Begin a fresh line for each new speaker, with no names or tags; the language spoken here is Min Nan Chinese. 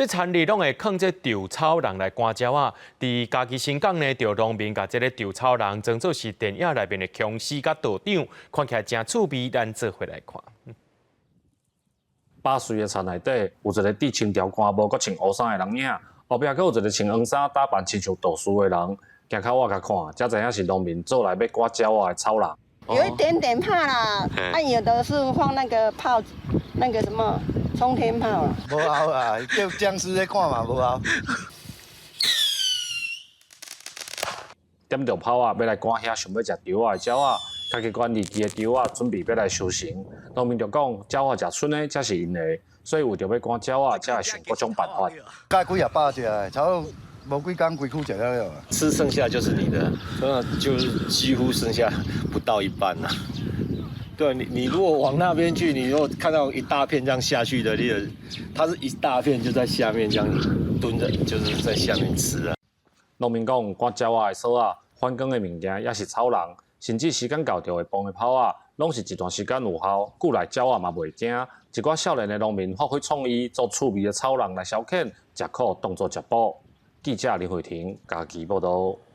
這田裡攏會囥這稻草人來趕鳥仔。佇嘉義新港呢，著農民共這个稻草人裝做是電影內面的殭屍佮道長，看起來誠趣味，咱做伙來看。
百穗的田內底有一个戴清朝官帽、閣穿烏衫的人影，後壁閣有一个穿黃衫、打扮親像道士的人。行較倚共看，才知影是農民做來欲趕鳥仔的草人。
有一點點怕啦，啊，有的是放那個炮，那個什麼沖天炮啊。
無效啊，叫殭屍咧看嘛無效。
點著炮仔，欲來趕遐想欲食稻仔的鳥仔，家己管理機的稻仔準備欲來收成。農民就講，鳥仔食賰的才是𪜶的，所以為著欲趕鳥仔，才會想各種辦法。
蓋幾仔百隻的，差不多無幾工規區食了了。
吃剩下就是你的，那就是幾乎剩下不到一半啦。對，你如果往那邊去，你如果看到一大片這樣下去的，你的，它是一大片就在下面這樣蹲着，就是在下面吃啊。
農民講，趕鳥仔的索仔、反光的物件，抑是草人，甚至時間到就會放的炮仔，攏是一段時間有效，久來鳥仔嘛袂驚。一寡少年的農民發揮創意，做趣味的草人來消遣，食苦當做食補。記者林慧婷嘉義報導。